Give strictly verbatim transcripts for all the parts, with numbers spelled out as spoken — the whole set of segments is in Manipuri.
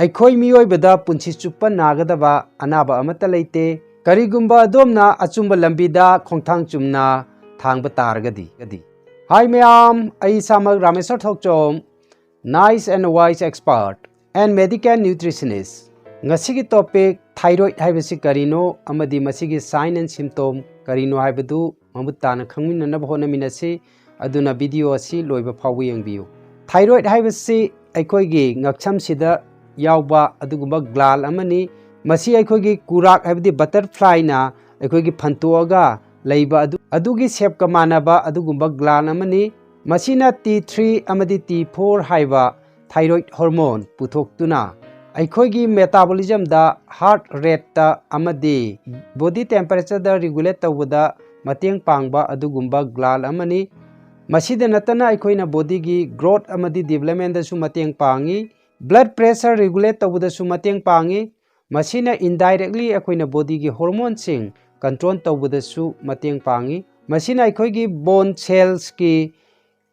ꯑꯩꯈꯣꯏ ꯃꯤꯑꯣꯏꯕꯗ ꯄꯨꯟꯁꯤ ꯆꯨꯞꯄ ꯅꯥꯒꯗꯕ ꯑꯅꯥꯕ ꯑꯃꯠꯇ ꯂꯩꯇꯦ, ꯀꯔꯤꯒꯨꯝꯕ ꯑꯗꯣꯝꯅ ꯑꯆꯨꯝꯕ ꯂꯝꯕꯤꯗ ꯈꯣꯡꯊꯥꯡ ꯆꯨꯝꯅ ꯊꯥꯡꯕ ꯇꯥꯔꯒꯗꯤ꯫ Hi ꯃꯌꯥꯝ, ꯑꯩ ꯏꯁꯥꯃꯛ ꯔꯥꯃꯦꯁꯣꯔ ꯊꯣꯛꯆꯣꯝ, Nice and Wise Expert and Medical Nutritionist꯫ ꯉꯁꯤꯒꯤ topic thyroid ꯍꯥꯏꯕꯁꯤ ꯀꯔꯤꯅꯣ ꯑꯃꯗꯤ ꯃꯁꯤꯒꯤ sign and symptom ꯀꯔꯤꯅꯣ ꯍꯥꯏꯕꯗꯨ ꯃꯃꯨꯠ ꯇꯥꯅ ꯈꯪꯃꯤꯟꯅꯅꯕ ꯍꯣꯠꯅꯃꯤꯟꯅꯁꯤ꯫ ꯑꯗꯨꯅ video ꯑꯁꯤ ꯂꯣꯏꯕ ꯐꯥꯎꯕ ꯌꯦꯡꯕꯤꯌꯨ꯫ Thyroid ꯍꯥꯏꯕꯁꯤ ꯑꯩꯈꯣꯏꯒꯤ ꯉꯛꯁꯝꯁꯤꯗ ꯌꯥꯎꯕ ꯑꯗꯨꯒꯨꯝꯕ gland ꯑꯃꯅꯤ꯫ ꯃꯁꯤ ꯑꯩꯈꯣꯏꯒꯤ ꯀꯨꯔꯥꯛ ꯍꯥꯏꯕꯗꯤ butterflyꯅ ꯑꯩꯈꯣꯏꯒꯤ ꯐꯟꯇꯣꯛꯑꯒ ꯂꯩꯕ ꯑꯗꯨ, ꯑꯗꯨꯒꯤ shapeꯀ ꯃꯥꯟꯅꯕ ꯑꯗꯨꯒꯨꯝꯕ gland ꯑꯃꯅꯤ꯫ ꯃꯁꯤꯅ T three ꯑꯃꯗꯤ T four ꯍꯥꯏꯕ thyroid hormone ꯄꯨꯊꯣꯛꯇꯨꯅ ꯑꯩꯈꯣꯏꯒꯤ metabolismꯗ, heart rateꯇ ꯑꯃꯗꯤ body temperatureꯗ regulate ꯇꯧꯕꯗ ꯃꯇꯦꯡ ꯄꯥꯡꯕ ꯑꯗꯨꯒꯨꯝꯕ gland ꯑꯃꯅꯤ꯫ ꯃꯁꯤꯗ ꯅꯠꯇꯅ ꯑꯩꯈꯣꯏꯅ bodyꯒꯤ growth ꯑꯃꯗꯤ developmentꯗꯁꯨ ꯃꯇꯦꯡ ꯄꯥꯡꯉꯤ꯫ Blood pressure regulate ꯇꯧꯕꯗꯁꯨ ꯃꯇꯦꯡ ꯄꯥꯡꯉꯤ꯫ ꯃꯁꯤꯅ indirectly ꯑꯩꯈꯣꯏꯅ bodyꯒꯤ hormoneꯁꯤꯡ control ꯇꯧꯕꯗꯁꯨ ꯃꯇꯦꯡ ꯄꯥꯡꯉꯤ꯫ ꯃꯁꯤꯅ ꯑꯩꯈꯣꯏꯒꯤ bone cellsꯀꯤ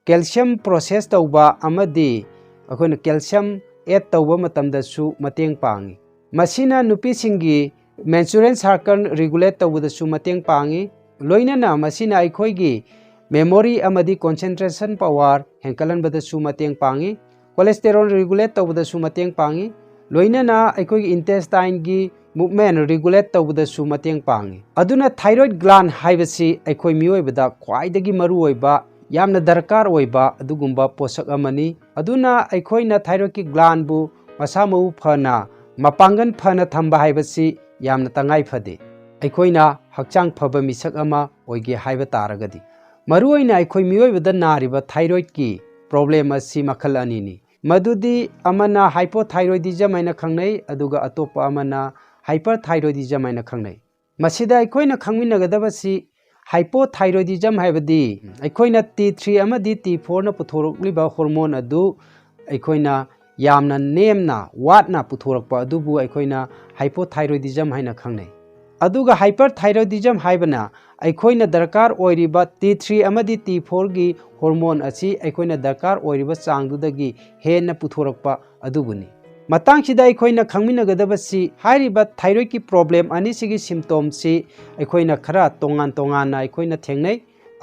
calcium process ꯇꯧꯕ ꯑꯃꯗꯤ ꯑꯩꯈꯣꯏꯅ calcium add ꯇꯧꯕ ꯃꯇꯝꯗꯁꯨ ꯃꯇꯦꯡ ꯄꯥꯡꯉꯤ꯫ ꯃꯁꯤꯅ ꯅꯨꯄꯤꯁꯤꯡꯒꯤ menstrual cycle regulate ꯇꯧꯕꯗꯁꯨ ꯃꯇꯦꯡ ꯄꯥꯡꯉꯤ꯫ ꯂꯣꯏꯅꯅ ꯃꯁꯤꯅ ꯑꯩꯈꯣꯏꯒꯤ memory ꯑꯃꯗꯤ concentration power ꯍꯦꯟꯒꯠꯍꯟꯕꯗꯁꯨ ꯃꯇꯦꯡ ꯄꯥꯡꯉꯤ꯫ Cholesterol regulate ꯇꯧꯕꯗꯁꯨ ꯃꯇꯦꯡ ꯄꯥꯡꯉꯤ꯫ ꯂꯣꯏꯅꯅ ꯑꯩꯈꯣꯏꯒꯤ intestineꯒꯤ movement regulate ꯇꯧꯕꯗꯁꯨ ꯃꯇꯦꯡ ꯄꯥꯡꯉꯤ꯫ ꯑꯗꯨꯅ thyroid gland ꯍꯥꯏꯕꯁꯤ ꯑꯩꯈꯣꯏ ꯃꯤꯑꯣꯏꯕꯗ ꯈ꯭ꯋꯥꯏꯗꯒꯤ ꯃꯔꯨꯑꯣꯏꯕ, ꯌꯥꯝꯅ ꯗꯔꯀꯥꯔ ꯑꯣꯏꯕ ꯑꯗꯨꯒꯨꯝꯕ ꯄꯣꯠꯁꯛ ꯑꯃꯅꯤ꯫ ꯑꯗꯨꯅ ꯑꯩꯈꯣꯏꯅ thyroidꯀꯤ glandꯕꯨ ꯃꯁꯥ ꯃꯎ ꯐꯅ, ꯃꯄꯥꯡꯒꯜ ꯐꯅ ꯊꯝꯕ ꯍꯥꯏꯕꯁꯤ ꯌꯥꯝꯅ ꯇꯉꯥꯏ ꯐꯗꯦ꯫ ꯑꯩꯈꯣꯏꯅ ꯍꯛꯆꯥꯡ ꯐꯕ ꯃꯤꯁꯛ ꯑꯃ ꯑꯣꯏꯒꯦ ꯍꯥꯏꯕ ꯇꯥꯔꯒꯗꯤ, ꯃꯔꯨꯑꯣꯏꯅ ꯑꯩꯈꯣꯏ ꯃꯤꯑꯣꯏꯕꯗ ꯅꯥꯔꯤꯕ thyroidꯀꯤ problem ꯑꯁꯤ ꯃꯈꯜ ꯑꯅꯤꯅꯤ꯫ ꯃꯗꯨꯗꯤ ꯑꯃꯅ hypothyroidism ꯍꯥꯏꯅ ꯈꯪꯅꯩ, ꯑꯗꯨꯒ ꯑꯇꯣꯞꯄ ꯑꯃꯅ hyperthyroidism ꯍꯥꯏꯅ ꯈꯪꯅꯩ꯫ ꯃꯁꯤꯗ ꯑꯩꯈꯣꯏꯅ ꯈꯪꯃꯤꯟꯅꯒꯗꯕꯁꯤ hypothyroidism ꯍꯥꯏꯕꯗꯤ ꯑꯩꯈꯣꯏꯅ T three ꯑꯃꯗꯤ T fourꯅ ꯄꯨꯊꯣꯔꯛꯂꯤꯕ hormone ꯑꯗꯨ ꯑꯩꯈꯣꯏꯅ ꯌꯥꯝꯅ ꯅꯦꯝꯅ, ꯋꯥꯠꯅ ꯄꯨꯊꯣꯔꯛꯄ ꯑꯗꯨꯕꯨ ꯑꯩꯈꯣꯏꯅ hypothyroidism ꯍꯥꯏꯅ ꯈꯪꯅꯩ꯫ ꯑꯗꯨꯒ hyperthyroidism ꯍꯥꯏꯕꯅ ꯑꯩꯈꯣꯏꯅ ꯗꯔꯀꯥꯔ ꯑꯣꯏꯔꯤꯕ T three ꯑꯃꯗꯤ T fourꯒꯤ hormone ꯑꯁꯤ ꯑꯩꯈꯣꯏꯅ ꯗꯔꯀꯥꯔ ꯑꯣꯏꯔꯤꯕ ꯆꯥꯡꯗꯨꯗꯒꯤ ꯍꯦꯟꯅ ꯄꯨꯊꯣꯔꯛꯄ ꯑꯗꯨꯕꯨꯅꯤ꯫ ꯃꯇꯥꯡꯁꯤꯗ ꯑꯩꯈꯣꯏꯅ ꯈꯪꯃꯤꯟꯅꯒꯗꯕꯁꯤ, ꯍꯥꯏꯔꯤꯕ ꯊꯥꯏꯔꯣꯏꯗꯀꯤ ꯄ꯭ꯔꯣꯕ꯭ꯂꯦꯝ ꯑꯅꯤꯁꯤꯒꯤ ꯁꯤꯝꯇꯣꯝꯁꯤ ꯑꯩꯈꯣꯏꯅ ꯈꯔ ꯇꯣꯉꯥꯟ ꯇꯣꯉꯥꯟꯅ ꯑꯩꯈꯣꯏꯅ ꯊꯦꯡꯅꯩ꯫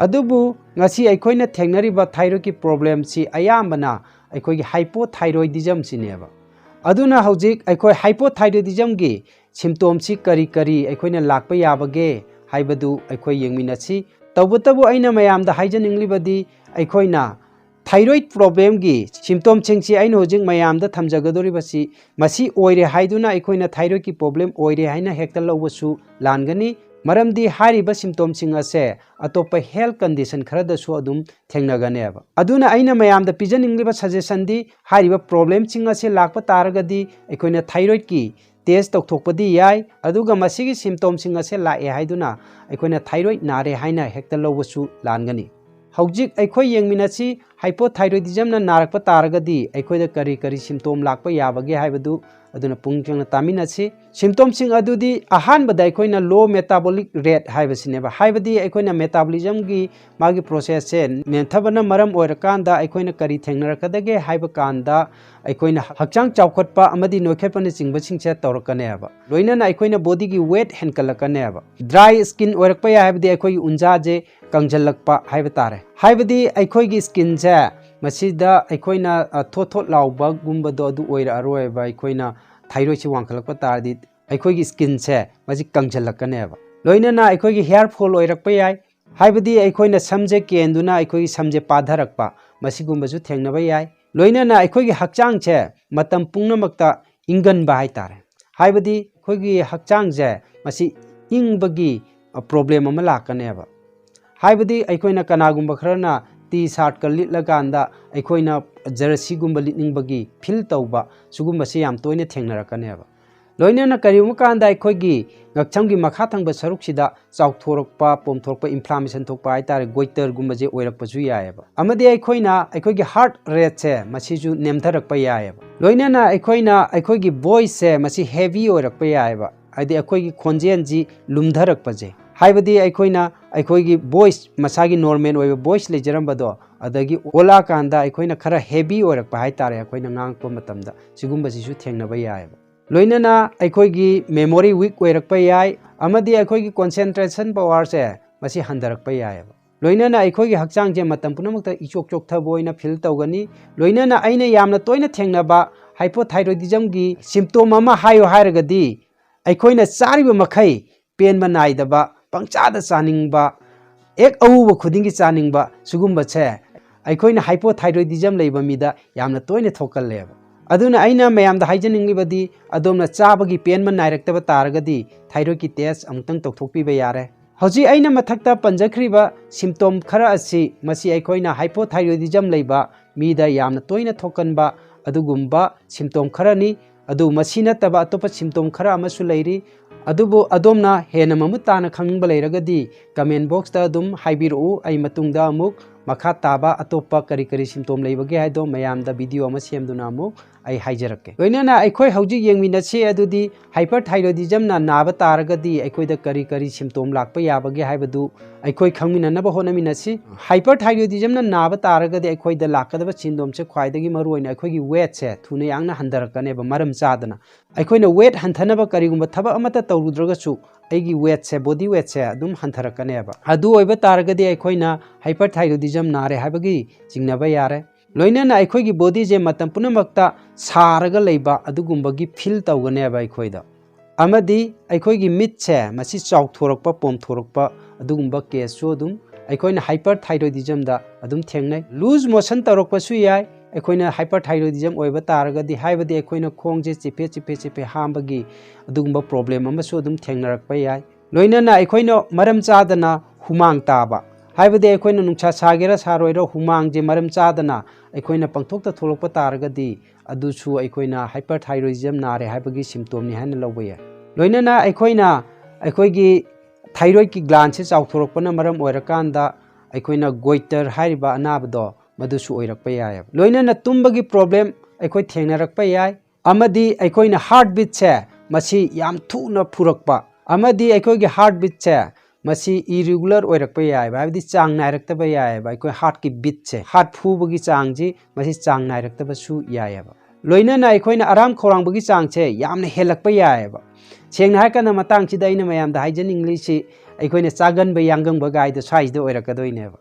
ꯑꯗꯨꯕꯨ ꯉꯁꯤ ꯑꯩꯈꯣꯏꯅ ꯊꯦꯡꯅꯔꯤꯕ ꯊꯥꯏꯔꯣꯏꯗꯀꯤ ꯄ꯭ꯔꯣꯕ꯭ꯂꯦꯝꯁꯤ ꯑꯌꯥꯝꯕꯅ ꯑꯩꯈꯣꯏꯒꯤ ꯍꯥꯏꯄꯣꯊꯥꯏꯔꯣꯏꯗꯤꯖꯝꯁꯤꯅꯦꯕ꯫ ꯑꯗꯨꯅ ꯍꯧꯖꯤꯛ ꯑꯩꯈꯣꯏ ꯍꯥꯏꯄꯣꯊꯥꯏꯔꯣꯏꯗꯤꯖꯝꯒꯤ ꯁꯤꯝꯇꯣꯝꯁꯤ ꯀꯔꯤ ꯀꯔꯤ ꯑꯩꯈꯣꯏꯅ ꯂꯥꯛꯄ ꯌꯥꯕꯒꯦ ꯍꯥꯏꯕꯗꯨ ꯑꯩꯈꯣꯏ ꯌꯦꯡꯃꯤꯟꯅꯁꯤ꯫ ꯇꯧꯕꯇꯕꯨ ꯑꯩꯅ ꯃꯌꯥꯝꯗ ꯍꯥꯏꯖꯅꯤꯡꯂꯤꯕꯗꯤ, ꯑꯩꯈꯣꯏꯅ ꯊꯥꯏꯔꯣꯏꯗ ꯄ꯭ꯔꯣꯕ꯭ꯂꯦꯝꯒꯤ ꯁꯤꯝꯇꯣꯝꯁꯤꯡꯁꯤ ꯑꯩꯅ ꯍꯧꯖꯤꯛ ꯃꯌꯥꯝꯗ ꯊꯝꯖꯒꯗꯧꯔꯤꯕꯁꯤ, ꯃꯁꯤ ꯑꯣꯏꯔꯦ ꯍꯥꯏꯗꯨꯅ ꯑꯩꯈꯣꯏꯅ ꯊꯥꯏꯔꯣꯏꯗꯀꯤ ꯄ꯭ꯔꯣꯕ꯭ꯂꯦꯝ ꯑꯣꯏꯔꯦ ꯍꯥꯏꯅ ꯍꯦꯛꯇ ꯂꯧꯕꯁꯨ ꯂꯥꯟꯒꯅꯤ꯫ ꯃꯔꯝꯗꯤ ꯍꯥꯏꯔꯤꯕ ꯁꯤꯝꯇꯣꯝꯁꯤꯡ ꯑꯁꯦ ꯑꯇꯣꯞꯄ ꯍꯦꯜꯊ ꯀꯟꯗꯤꯁꯟ ꯈꯔꯗꯁꯨ ꯑꯗꯨꯝ ꯊꯦꯡꯅꯒꯅꯦꯕ꯫ ꯑꯗꯨꯅ ꯑꯩꯅ ꯃꯌꯥꯝꯗ ꯄꯤꯖꯅꯤꯡꯂꯤꯕ ꯁꯖꯦꯁꯟꯗꯤ, ꯍꯥꯏꯔꯤꯕ ꯄ꯭ꯔꯣꯕ꯭ꯂꯦꯝꯁꯤꯡ ꯑꯁꯦ ꯂꯥꯛꯄ ꯇꯥꯔꯒꯗꯤ ꯑꯩꯈꯣꯏꯅ ꯊꯥꯏꯔꯣꯏꯗꯀꯤ ꯇꯦꯁ ꯇꯧꯊꯣꯛꯄꯗꯤ ꯌꯥꯏ, ꯑꯗꯨꯒ ꯃꯁꯤꯒꯤ ꯁꯤꯝꯇꯣꯝꯁꯤꯡ ꯑꯁꯦ ꯂꯥꯛꯑꯦ ꯍꯥꯏꯗꯨꯅ ꯑꯩꯈꯣꯏꯅ ꯊꯥꯏꯔꯣꯏꯗ ꯅꯥꯔꯦ ꯍꯥꯏꯅ ꯍꯦꯛꯇ ꯂꯧꯕꯁꯨ ꯂꯥꯟꯒꯅꯤ꯫ ꯍꯧꯖꯤꯛ ꯑꯩꯈꯣꯏ ꯌꯦꯡꯃꯤꯟꯅꯁꯤ, ꯍꯥꯏꯄꯣꯊꯥꯏꯔꯣꯏꯗꯤꯖꯝꯅ ꯅꯥꯔꯛꯄ ꯇꯥꯔꯒꯗꯤ ꯑꯩꯈꯣꯏꯗ ꯀꯔꯤ ꯀꯔꯤ ꯁꯤꯝꯇꯣꯝ ꯂꯥꯛꯄ ꯌꯥꯕꯒꯦ ꯍꯥꯏꯕꯗꯨ, ꯑꯗꯨꯅ ꯄꯨꯛꯅꯤꯡ ꯆꯪꯅ ꯇꯥꯃꯤꯟꯅꯁꯤ꯫ ꯁꯤꯝꯇꯣꯝꯁꯤꯡ ꯑꯗꯨꯗꯤ, ꯑꯍꯥꯟꯕꯗ ꯑꯩꯈꯣꯏꯅ ꯂꯣ ꯃꯦꯇꯥꯕꯣꯂꯤꯛ ꯔꯦꯠ ꯍꯥꯏꯕꯁꯤꯅꯦꯕ, ꯍꯥꯏꯕꯗꯤ ꯑꯩꯈꯣꯏꯅ ꯃꯦꯇꯥꯕꯣꯂꯤꯖꯝꯒꯤ ꯃꯥꯒꯤ ꯄ꯭ꯔꯣꯁꯦꯁꯁꯦ ꯅꯦꯝꯊꯕꯅ ꯃꯔꯝ ꯑꯣꯏꯔꯀꯥꯟꯗ ꯑꯩꯈꯣꯏꯅ ꯀꯔꯤ ꯊꯦꯡꯅꯔꯛꯀꯗꯒꯦ ꯍꯥꯏꯕ ꯀꯥꯟꯗ, ꯑꯩꯈꯣꯏꯅ ꯍꯛꯆꯥꯡ ꯆꯥꯎꯈꯠꯄ ꯑꯃꯗꯤ ꯅꯣꯏꯈꯠꯄꯅꯆꯤꯡꯕꯁꯤꯡꯁꯦ ꯇꯧꯔꯛꯀꯅꯦꯕ꯫ ꯂꯣꯏꯅꯅ ꯑꯩꯈꯣꯏꯅ ꯕꯣꯗꯤꯒꯤ ꯋꯦꯠ ꯍꯦꯟꯀꯠꯂꯛꯀꯅꯦꯕ꯫ ꯗ꯭ꯔꯥꯏ ꯁ꯭ꯀꯤꯟ ꯑꯣꯏꯔꯛꯄ ꯌꯥꯏ, ꯍꯥꯏꯕꯗꯤ ꯑꯩꯈꯣꯏꯒꯤ ꯎꯟꯖꯥꯁꯦ ꯀꯪꯁꯤꯜꯂꯛꯄ ꯍꯥꯏꯕ ꯇꯥꯔꯦ꯫ ꯍꯥꯏꯕꯗꯤ ꯑꯩꯈꯣꯏꯒꯤ ꯁ꯭ꯀꯤꯟꯁꯦ ꯃꯁꯤꯗ ꯑꯩꯈꯣꯏꯅ, ꯑ, ꯊꯣꯠ ꯊꯣꯠ ꯂꯥꯎꯕꯒꯨꯝꯕꯗꯣ ꯑꯗꯨ ꯑꯣꯏꯔꯛꯑꯔꯣꯏꯕ꯫ ꯑꯩꯈꯣꯏꯅ ꯊꯥꯏꯔꯣꯏꯗꯁꯤ ꯋꯥꯡꯈꯠꯂꯛꯄ ꯇꯥꯔꯗꯤ ꯑꯩꯈꯣꯏꯒꯤ ꯁ꯭ꯀꯤꯟꯁꯦ ꯃꯁꯤ ꯀꯪꯁꯤꯜꯂꯛꯀꯅꯦꯕ꯫ ꯂꯣꯏꯅꯅ ꯑꯩꯈꯣꯏꯒꯤ ꯍꯦꯌꯔ ꯐꯣꯜ ꯑꯣꯏꯔꯛꯄ ꯌꯥꯏ, ꯍꯥꯏꯕꯗꯤ ꯑꯩꯈꯣꯏꯅ ꯁꯝꯁꯦ ꯀꯦꯟꯗꯨꯅ ꯑꯩꯈꯣꯏꯒꯤ ꯁꯝꯁꯦ ꯄꯥꯊꯔꯛꯄ, ꯃꯁꯤꯒꯨꯝꯕꯁꯨ ꯊꯦꯡꯅꯕ ꯌꯥꯏ꯫ ꯂꯣꯏꯅꯅ ꯑꯩꯈꯣꯏꯒꯤ ꯍꯛꯆꯥꯡꯁꯦ ꯃꯇꯝ ꯄꯨꯝꯅꯃꯛꯇ ꯏꯪꯒꯟꯕ ꯍꯥꯏꯇꯥꯔꯦ, ꯍꯥꯏꯕꯗꯤ ꯑꯩꯈꯣꯏꯒꯤ ꯍꯛꯆꯥꯡꯁꯦ ꯃꯁꯤ ꯏꯪꯕꯒꯤ, ꯑ, ꯄ꯭ꯔꯣꯕ꯭ꯂꯦꯝ ꯑꯃ ꯂꯥꯛꯀꯅꯦꯕ꯫ ꯍꯥꯏꯕꯗꯤ ꯑꯩꯈꯣꯏꯅ, ꯀꯅꯥꯒꯨꯝꯕ ꯈꯔꯅ ꯇꯤ ꯁꯥꯔꯠꯀ ꯂꯤꯠꯂꯀꯥꯟꯗ ꯑꯩꯈꯣꯏꯅ ꯖꯔꯁꯤꯒꯨꯝꯕ ꯂꯤꯠꯅꯤꯡꯕꯒꯤ ꯐꯤꯜ ꯇꯧꯕ, ꯁꯤꯒꯨꯝꯕꯁꯤ ꯌꯥꯝ ꯇꯣꯏꯅ ꯊꯦꯡꯅꯔꯛꯀꯅꯦꯕ꯫ ꯂꯣꯏꯅꯅ ꯀꯔꯤꯒꯨꯝꯕ ꯀꯥꯟꯗ ꯑꯩꯈꯣꯏꯒꯤ ꯉꯛꯁꯝꯒꯤ ꯃꯈꯥ ꯊꯪꯕ ꯁꯔꯨꯛꯁꯤꯗ ꯆꯥꯎꯊꯣꯔꯛꯄ, ꯄꯣꯝꯊꯣꯔꯛꯄ, ꯏꯟꯐ꯭ꯂꯥꯃꯦꯁꯟ ꯊꯣꯛꯄ ꯍꯥꯏꯇꯥꯔꯦ, ꯒꯣꯏꯇꯔꯒꯨꯝꯕꯁꯦ ꯑꯣꯏꯔꯛꯄꯁꯨ ꯌꯥꯏꯑꯕ꯫ ꯑꯃꯗꯤ ꯑꯩꯈꯣꯏꯅ, ꯑꯩꯈꯣꯏꯒꯤ ꯍꯥꯔꯠ ꯔꯦꯠꯁꯦ ꯃꯁꯤꯁꯨ ꯅꯦꯝꯊꯔꯛꯄ ꯌꯥꯏꯑꯕ꯫ ꯂꯣꯏꯅꯅ ꯑꯩꯈꯣꯏꯅ, ꯑꯩꯈꯣꯏꯒꯤ ꯚꯣꯏꯁꯁꯦ ꯃꯁꯤ ꯍꯦꯚꯤ ꯑꯣꯏꯔꯛꯄ ꯌꯥꯏꯑꯕ, ꯍꯥꯏꯗꯤ ꯑꯩꯈꯣꯏꯒꯤ ꯈꯣꯟꯖꯦꯜꯁꯤ ꯂꯨꯝꯊꯔꯛꯄꯁꯦ, ꯍꯥꯏꯕꯗꯤ ꯑꯩꯈꯣꯏꯅ, ꯑꯩꯈꯣꯏꯒꯤ ꯚꯣꯏꯁ, ꯃꯁꯥꯒꯤ ꯅꯣꯔꯃꯦꯜ ꯑꯣꯏꯕ ꯚꯣꯏꯁ ꯂꯩꯖꯔꯝꯕꯗꯣ ꯑꯗꯒꯤ ꯑꯣꯜꯂꯛꯑꯀꯥꯟꯗ ꯑꯩꯈꯣꯏꯅ ꯈꯔ heavy ꯑꯣꯏꯔꯛꯄ ꯍꯥꯏꯇꯥꯔꯦ, ꯑꯩꯈꯣꯏꯅ ꯉꯥꯡꯉꯛꯄ ꯃꯇꯝꯗ ꯁꯤꯒꯨꯝꯕꯁꯤꯁꯨ ꯊꯦꯡꯅꯕ ꯌꯥꯏꯑꯕ꯫ ꯂꯣꯏꯅꯅ ꯑꯩꯈꯣꯏꯒꯤ memory weak ꯑꯣꯏꯔꯛꯄ ꯌꯥꯏ, ꯑꯃꯗꯤ ꯑꯩꯈꯣꯏꯒꯤ concentration powerꯁꯦ ꯃꯁꯤ ꯍꯟꯊꯔꯛꯄ ꯌꯥꯏꯑꯕ꯫ ꯂꯣꯏꯅꯅ ꯑꯩꯈꯣꯏꯒꯤ ꯍꯛꯆꯥꯡꯁꯦ ꯃꯇꯝ ꯄꯨꯝꯅꯃꯛꯇ ꯏꯆꯣꯛ ꯆꯣꯛꯊꯕ ꯑꯣꯏꯅ feel ꯇꯧꯒꯅꯤ꯫ ꯂꯣꯏꯅꯅ ꯑꯩꯅ ꯌꯥꯝꯅ ꯇꯣꯏꯅ ꯊꯦꯡꯅꯕ hypothyroidismꯒꯤ symptom ꯑꯃ ꯍꯥꯏꯌꯨ ꯍꯥꯏꯔꯒꯗꯤ, ꯑꯩꯈꯣꯏꯅ ꯆꯥꯔꯤꯕ ꯃꯈꯩ ꯄꯦꯟꯕ ꯅꯥꯏꯗꯕ, ꯄꯪꯆꯥꯗ ꯆꯥꯅꯤꯡꯕ, ꯍꯦꯛ ꯑꯎꯕ ꯈꯨꯗꯤꯡꯒꯤ ꯆꯥꯅꯤꯡꯕ, ꯁꯤꯒꯨꯝꯕꯁꯦ ꯑꯩꯈꯣꯏꯅ hypothyroidism ꯂꯩꯕ ꯃꯤꯗ ꯌꯥꯝꯅ ꯇꯣꯏꯅ ꯊꯣꯛꯀꯜꯂꯦꯕ꯫ ꯑꯗꯨꯅ ꯑꯩꯅ ꯃꯌꯥꯝꯗ ꯍꯥꯏꯖꯅꯤꯡꯂꯤꯕꯗꯤ, ꯑꯗꯣꯝꯅ ꯆꯥꯕꯒꯤ ꯄꯦꯟꯕ ꯅꯥꯏꯔꯛꯇꯕ ꯇꯥꯔꯒꯗꯤ thyroidꯀꯤ test ꯑꯃꯨꯛꯇꯪ ꯇꯧꯊꯣꯛꯄꯤꯕ ꯌꯥꯔꯦ꯫ ꯍꯧꯖꯤꯛ ꯑꯩꯅ ꯃꯊꯛꯇ ꯄꯟꯖꯈ꯭ꯔꯤꯕ symptom ꯈꯔ ꯑꯁꯤ, ꯃꯁꯤ ꯑꯩꯈꯣꯏꯅ hypothyroidism ꯂꯩꯕ ꯃꯤꯗ ꯌꯥꯝꯅ ꯇꯣꯏꯅ ꯊꯣꯛꯀꯟꯕ ꯑꯗꯨꯒꯨꯝꯕ symptom ꯈꯔꯅꯤ꯫ ꯑꯗꯨ ꯃꯁꯤ ꯅꯠꯇꯕ ꯑꯇꯣꯞꯄ symptom ꯈꯔ ꯑꯃꯁꯨ ꯂꯩꯔꯤ꯫ ꯑꯗꯨꯕꯨ ꯑꯗꯣꯝꯅ ꯍꯦꯟꯅ ꯃꯃꯨꯠ ꯇꯥꯅ ꯈꯪꯅꯤꯡꯕ ꯂꯩꯔꯒꯗꯤ comment boxꯇ ꯑꯗꯨꯝ ꯍꯥꯏꯕꯤꯔꯛꯎ꯫ ꯑꯩ ꯃꯇꯨꯡꯗ ꯑꯃꯨꯛ ꯃꯈꯥ ꯇꯥꯕ ꯑꯇꯣꯞꯄ ꯀꯔꯤ ꯀꯔꯤ symptom ꯂꯩꯕꯒꯦ ꯍꯥꯏꯗꯣ ꯃꯌꯥꯝꯗ video ꯑꯃ ꯁꯦꯝꯗꯨꯅ ꯑꯃꯨꯛ ꯑꯩ ꯍꯥꯏꯖꯔꯛꯀꯦ꯫ ꯂꯣꯏꯅꯅ ꯑꯩꯈꯣꯏ ꯍꯧꯖꯤꯛ ꯌꯦꯡꯃꯤꯟꯅꯁꯤ ꯑꯗꯨꯗꯤ hypothyroidismꯅ ꯅꯥꯕ ꯇꯥꯔꯒꯗꯤ ꯑꯩꯈꯣꯏꯗ ꯀꯔꯤ ꯀꯔꯤ symptom ꯂꯥꯛꯄ ꯌꯥꯕꯒꯦ ꯍꯥꯏꯕꯗꯨ ꯑꯩꯈꯣꯏ ꯈꯪꯃꯤꯟꯅꯅꯕ ꯍꯣꯠꯅꯃꯤꯟꯅꯁꯤ꯫ Hypothyroidismꯅ ꯅꯥꯕ ꯇꯥꯔꯒꯗꯤ ꯑꯩꯈꯣꯏꯗ ꯂꯥꯛꯀꯗꯕ symptomꯁꯦ ꯈ꯭ꯋꯥꯏꯗꯒꯤ ꯃꯔꯨꯑꯣꯏꯅ ꯑꯩꯈꯣꯏꯒꯤ weightꯁꯦ ꯊꯨꯅ ꯌꯥꯡꯅ ꯍꯟꯊꯔꯛꯀꯅꯦꯕ ꯃꯔꯝ ꯆꯥꯗꯅ꯫ ꯑꯩꯈꯣꯏꯅ weight ꯍꯟꯊꯅꯕ ꯀꯔꯤꯒꯨꯝꯕ ꯊꯕꯛ ꯑꯃꯠꯇ ꯇꯧꯔꯨꯗ꯭ꯔꯒꯁꯨ ꯑꯩꯒꯤ weightꯁꯦ, body weightꯁꯦ ꯑꯗꯨꯝ ꯍꯟꯊꯔꯛꯀꯅꯦꯕ꯫ ꯑꯗꯨ ꯑꯣꯏꯕ ꯇꯥꯔꯒꯗꯤ ꯑꯩꯈꯣꯏꯅ hypothyroidism ꯅꯥꯔꯦ ꯍꯥꯏꯕꯒꯤ ꯆꯤꯡꯅꯕ ꯌꯥꯔꯦ꯫ ꯂꯣꯏꯅꯅ ꯑꯩꯈꯣꯏꯒꯤ bodyꯁꯦ ꯃꯇꯝ ꯄꯨꯝꯅꯃꯛꯇ ꯁꯥꯔꯒ ꯂꯩꯕ ꯑꯗꯨꯒꯨꯝꯕꯒꯤ feel ꯇꯧꯒꯅꯦꯕ ꯑꯩꯈꯣꯏꯗ꯫ ꯑꯃꯗꯤ ꯑꯩꯈꯣꯏꯒꯤ ꯃꯤꯠꯁꯦ ꯃꯁꯤ ꯆꯥꯎꯊꯣꯔꯛꯄ, ꯄꯣꯝꯊꯣꯔꯛꯄ ꯑꯗꯨꯒꯨꯝꯕ caseꯁꯨ ꯑꯗꯨꯝ ꯑꯩꯈꯣꯏꯅ hypothyroidismꯗ ꯑꯗꯨꯝ ꯊꯦꯡꯅꯩ꯫ Loose motion ꯇꯧꯔꯛꯄꯁꯨ ꯌꯥꯏ ꯑꯩꯈꯣꯏꯅ hypothyroidism ꯑꯣꯏꯕ ꯇꯥꯔꯒꯗꯤ, ꯍꯥꯏꯕꯗꯤ ꯑꯩꯈꯣꯏꯅ ꯈꯣꯡꯁꯦ ꯆꯤꯐꯦꯠ ꯆꯤꯐꯦꯠ ꯆꯤꯐꯦꯠ ꯍꯥꯝꯕꯒꯤ ꯑꯗꯨꯒꯨꯝꯕ problem ꯑꯃꯁꯨ ꯑꯗꯨꯝ ꯊꯦꯡꯅꯔꯛꯄ ꯌꯥꯏ꯫ ꯂꯣꯏꯅꯅ ꯑꯩꯈꯣꯏꯅ ꯃꯔꯝ ꯆꯥꯗꯅ ꯍꯨꯃꯥꯡ ꯇꯥꯕ, ꯍꯥꯏꯕꯗꯤ ꯑꯩꯈꯣꯏꯅ ꯅꯨꯡꯁꯥ ꯁꯥꯒꯦꯔꯥ ꯁꯥꯔꯣꯏꯔꯥ ꯍꯨꯃꯥꯡꯁꯦ ꯃꯔꯝ ꯆꯥꯗꯅ ꯑꯩꯈꯣꯏꯅ ꯄꯪꯊꯣꯛꯇ ꯊꯣꯛꯂꯛꯄ ꯇꯥꯔꯒꯗꯤ, ꯑꯗꯨꯁꯨ ꯑꯩꯈꯣꯏꯅ hypothyroidism ꯅꯥꯔꯦ ꯍꯥꯏꯕꯒꯤ symptomꯅꯤ ꯍꯥꯏꯅ ꯂꯧꯕ ꯌꯥꯏ꯫ ꯂꯣꯏꯅꯅ ꯑꯩꯈꯣꯏꯅ ꯑꯩꯈꯣꯏꯒꯤ thyroidꯀꯤ glandꯁꯦ ꯆꯥꯎꯊꯣꯔꯛꯄꯅ ꯃꯔꯝ ꯑꯣꯏꯔꯀꯥꯟꯗ ꯑꯩꯈꯣꯏꯅ goiter ꯍꯥꯏꯔꯤꯕ ꯑꯅꯥꯕꯗꯣ ꯃꯗꯨꯁꯨ ꯑꯣꯏꯔꯛꯄ ꯌꯥꯏꯑꯕ꯫ ꯂꯣꯏꯅꯅ ꯇꯨꯝꯕꯒꯤ problem ꯑꯩꯈꯣꯏ ꯊꯦꯡꯅꯔꯛꯄ ꯌꯥꯏ, ꯑꯃꯗꯤ ꯑꯩꯈꯣꯏꯅ heart beatꯁꯦ ꯃꯁꯤ ꯌꯥꯝ ꯊꯨꯅ ꯐꯨꯔꯛꯄ, ꯑꯃꯗꯤ ꯑꯩꯈꯣꯏꯒꯤ heart beatꯁꯦ ꯃꯁꯤ ꯏꯔꯤꯒꯨꯂꯔ ꯑꯣꯏꯔꯛꯄ ꯌꯥꯏꯑꯕ, ꯍꯥꯏꯕꯗꯤ ꯆꯥꯡ ꯅꯥꯏꯔꯛꯇꯕ ꯌꯥꯏꯑꯕ꯫ ꯑꯩꯈꯣꯏ ꯍꯥꯔꯠꯀꯤ ꯕꯤꯠꯁꯦ, ꯍꯥꯔꯠ ꯐꯨꯕꯒꯤ ꯆꯥꯡꯁꯤ ꯃꯁꯤ ꯆꯥꯡ ꯅꯥꯏꯔꯛꯇꯕꯁꯨ ꯌꯥꯏꯑꯕ꯫ ꯂꯣꯏꯅꯅ ꯑꯩꯈꯣꯏꯅ ꯑꯔꯥꯝ ꯈꯧꯔꯥꯡꯕꯒꯤ ꯆꯥꯡꯁꯦ ꯌꯥꯝꯅ ꯍꯦꯜꯂꯛꯄ ꯌꯥꯏꯑꯕ꯫ ꯁꯦꯡꯅ ꯍꯥꯏꯔꯀꯥꯟꯗ, ꯃꯇꯥꯡꯁꯤꯗ ꯑꯩꯅ ꯃꯌꯥꯝꯗ ꯍꯥꯏꯖꯅꯤꯡꯂꯤꯁꯤ, ꯑꯩꯈꯣꯏꯅ ꯆꯥꯒꯟꯕ ꯌꯥꯡꯒꯪꯕ ꯒꯥꯏꯗꯣ ꯁ꯭ꯋꯥꯏꯁꯤꯗ ꯑꯣꯏꯔꯛꯀꯗꯣꯏꯅꯦꯕ꯫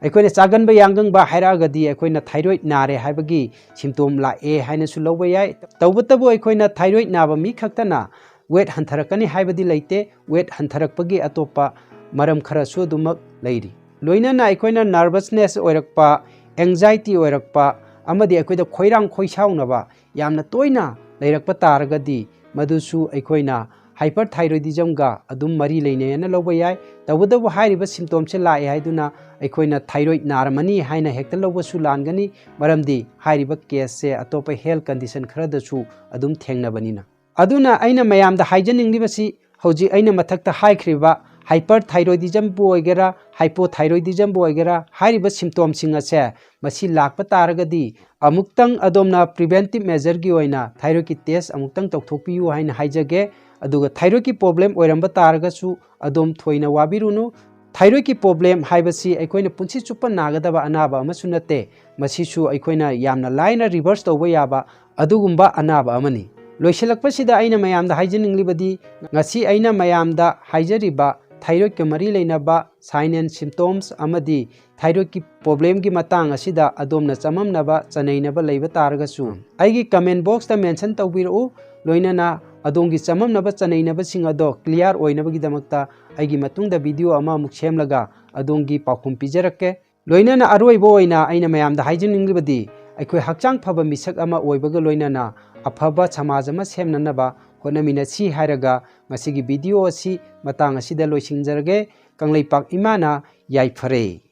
ꯑꯩꯈꯣꯏꯅ ꯆꯥꯒꯟꯕ ꯌꯥꯡꯒꯪꯕ ꯍꯥꯏꯔꯛꯑꯒꯗꯤ, ꯑꯩꯈꯣꯏꯅ ꯊꯥꯏꯔꯣꯏꯗ ꯅꯥꯔꯦ ꯍꯥꯏꯕꯒꯤ ꯁꯤꯝꯇꯣꯝ ꯂꯥꯛꯑꯦ ꯍꯥꯏꯅꯁꯨ ꯂꯧꯕ ꯌꯥꯏ꯫ ꯇꯧꯕꯇꯕꯨ, ꯑꯩꯈꯣꯏꯅ ꯊꯥꯏꯔꯣꯏꯗ ꯅꯥꯕ ꯃꯤ ꯈꯛꯇꯅ ꯋꯦꯠ ꯍꯟꯊꯔꯛꯀꯅꯤ ꯍꯥꯏꯕꯗꯤ ꯂꯩꯇꯦ꯫ ꯋꯦꯠ ꯍꯟꯊꯔꯛꯄꯒꯤ ꯑꯇꯣꯞꯄ ꯃꯔꯝ ꯈꯔꯁꯨ ꯑꯗꯨꯃꯛ ꯂꯩꯔꯤ꯫ ꯂꯣꯏꯅꯅ ꯑꯩꯈꯣꯏꯅ ꯅꯔꯚꯁꯅꯦꯁ ꯑꯣꯏꯔꯛꯄ, ꯑꯦꯡꯖꯥꯏꯇꯤ ꯑꯣꯏꯔꯛꯄ, ꯑꯃꯗꯤ ꯑꯩꯈꯣꯏꯗ ꯈꯣꯏꯔꯥꯡ ꯈꯣꯏꯁꯥꯎꯅꯕ ꯌꯥꯝꯅ ꯇꯣꯏꯅ ꯂꯩꯔꯛꯄ ꯇꯥꯔꯒꯗꯤ, ꯃꯗꯨꯁꯨ ꯑꯩꯈꯣꯏꯅ ꯍꯥꯏꯄꯔꯊꯥꯏꯔꯣꯏꯗꯤꯖꯝꯒ ꯑꯗꯨꯝ ꯃꯔꯤ ꯂꯩꯅꯩ ꯍꯥꯏꯅ ꯂꯧꯕ ꯌꯥꯏ꯫ ꯇꯧꯕꯇꯕꯨ, ꯍꯥꯏꯔꯤꯕ ꯁꯤꯝꯇꯣꯝꯁꯦ ꯂꯥꯛꯑꯦ ꯍꯥꯏꯗꯨꯅ ꯑꯩꯈꯣꯏꯅ ꯊꯥꯏꯔꯣꯏꯗ ꯅꯥꯔꯝꯃꯅꯤ ꯍꯥꯏꯅ ꯍꯦꯛꯇ ꯂꯧꯕꯁꯨ ꯂꯥꯟꯒꯅꯤ, ꯃꯔꯝꯗꯤ ꯍꯥꯏꯔꯤꯕ ꯀꯦꯁꯁꯦ ꯑꯇꯣꯞꯄ ꯍꯦꯜꯊ ꯀꯟꯗꯤꯁꯟ ꯈꯔꯗꯁꯨ ꯑꯗꯨꯝ ꯊꯦꯡꯅꯕꯅꯤꯅ꯫ ꯑꯗꯨꯅ ꯑꯩꯅ ꯃꯌꯥꯝꯗ ꯍꯥꯏꯖꯅꯤꯡꯂꯤꯕꯁꯤ, ꯍꯧꯖꯤꯛ ꯑꯩꯅ ꯃꯊꯛꯇ ꯍꯥꯏꯈ꯭ꯔꯤꯕ ꯍꯥꯏꯄꯔꯊꯥꯏꯔꯣꯏꯗꯤꯖꯝꯕꯨ ꯑꯣꯏꯒꯦꯔꯥ, ꯍꯥꯏꯄꯣꯊꯥꯏꯔꯣꯏꯗꯤꯖꯝꯕꯨ ꯑꯣꯏꯒꯦꯔꯥ, ꯍꯥꯏꯔꯤꯕ ꯁꯤꯝꯇꯣꯝꯁꯤꯡ ꯑꯁꯦ ꯃꯁꯤ ꯂꯥꯛꯄ ꯇꯥꯔꯒꯗꯤ, ꯑꯃꯨꯛꯇꯪ ꯑꯗꯣꯝꯅ ꯄ꯭ꯔꯤꯚꯦꯟꯇꯤꯞ ꯃꯦꯖꯔꯒꯤ ꯑꯣꯏꯅ ꯊꯥꯏꯔꯣꯏꯗꯀꯤ ꯇꯦꯁ ꯑꯃꯨꯛꯇꯪ ꯇꯧꯊꯣꯛꯄꯤꯌꯨ ꯍꯥꯏꯅ ꯍꯥꯏꯖꯒꯦ꯫ ꯑꯗꯨꯒ ꯊꯥꯏꯔꯣꯏꯗꯀꯤ ꯄ꯭ꯔꯣꯕ꯭ꯂꯦꯝ ꯑꯣꯏꯔꯝꯕ ꯇꯥꯔꯒꯁꯨ, ꯑꯗꯣꯝ ꯊꯣꯏꯅ ꯋꯥꯕꯤꯔꯨꯅꯨ꯫ ꯊꯥꯏꯔꯣꯏꯗꯀꯤ ꯄ꯭ꯔꯣꯕ꯭ꯂꯦꯝ ꯍꯥꯏꯕꯁꯤ ꯑꯩꯈꯣꯏꯅ ꯄꯨꯟꯁꯤ ꯆꯨꯞꯄ ꯅꯥꯒꯗꯕ ꯑꯅꯥꯕ ꯑꯃꯁꯨ ꯅꯠꯇꯦ꯫ ꯃꯁꯤꯁꯨ ꯑꯩꯈꯣꯏꯅ ꯌꯥꯝꯅ ꯂꯥꯏꯅ ꯔꯤꯚꯔꯁ ꯇꯧꯕ ꯌꯥꯕ ꯑꯗꯨꯒꯨꯝꯕ ꯑꯅꯥꯕ ꯑꯃꯅꯤ꯫ ꯂꯣꯏꯁꯤꯜꯂꯛꯄꯁꯤꯗ ꯑꯩꯅ ꯃꯌꯥꯝꯗ ꯍꯥꯏꯖꯅꯤꯡꯂꯤꯕꯗꯤ, ꯉꯁꯤ ꯑꯩꯅ ꯃꯌꯥꯝꯗ ꯍꯥꯏꯖꯔꯤꯕ ꯊꯥꯏꯔꯣꯏꯗꯀ ꯃꯔꯤ ꯂꯩꯅꯕ ꯁꯥꯏꯟ ꯑꯦꯟ ꯁꯤꯝꯇꯣꯝꯁ ꯑꯃꯗꯤ ꯊꯥꯏꯔꯣꯏꯗꯀꯤ ꯄ꯭ꯔꯣꯕ꯭ꯂꯦꯝꯒꯤ ꯃꯇꯥꯡ ꯑꯁꯤꯗ ꯑꯗꯣꯝꯅ ꯆꯃꯝꯅꯕ, ꯆꯅꯩꯅꯕ ꯂꯩꯕ ꯇꯥꯔꯒꯁꯨ, ꯑꯩꯒꯤ ꯀꯃꯦꯟ ꯕꯣꯛꯁꯇ ꯃꯦꯟꯁꯟ ꯇꯧꯕꯤꯔꯛꯎ꯫ ꯂꯣꯏꯅꯅ ꯑꯗꯣꯝꯒꯤ ꯆꯃꯝꯅꯕ, ꯆꯅꯩꯅꯕꯁꯤꯡ ꯑꯗꯣ ꯀ꯭ꯂꯤꯌꯥꯔ ꯑꯣꯏꯅꯕꯒꯤꯗꯃꯛꯇ ꯑꯩꯒꯤ ꯃꯇꯨꯡꯗ ꯚꯤꯗꯤꯑꯣ ꯑꯃꯃꯨꯛ ꯁꯦꯝꯂꯒ ꯑꯗꯣꯝꯒꯤ ꯄꯥꯎꯈꯨꯝ ꯄꯤꯖꯔꯛꯀꯦ꯫ ꯂꯣꯏꯅꯅ ꯑꯔꯣꯏꯕ ꯑꯣꯏꯅ ꯑꯩꯅ ꯃꯌꯥꯝꯗ ꯍꯥꯏꯖꯅꯤꯡꯂꯤꯕꯗꯤ, ꯑꯩꯈꯣꯏ ꯍꯛꯆꯥꯡ ꯐꯕ ꯃꯤꯁꯛ ꯑꯃ ꯑꯣꯏꯕꯒ ꯂꯣꯏꯅꯅ ꯑꯐꯕ ꯁꯃꯥꯖ ꯑꯃ ꯁꯦꯝꯅꯅꯕ ꯍꯣꯠꯅꯃꯤꯟꯅꯁꯤ ꯍꯥꯏꯔꯒ, ꯉꯁꯤꯒꯤ ꯚꯤꯗꯤꯑꯣ ꯑꯁꯤ ꯃꯇꯥꯡ ꯑꯁꯤꯗ ꯂꯣꯏꯁꯤꯟꯖꯔꯒꯦ꯫ ꯀꯪꯂꯩꯄꯥꯛ ꯏꯃꯥꯅ ꯌꯥꯏꯐꯔꯦ꯫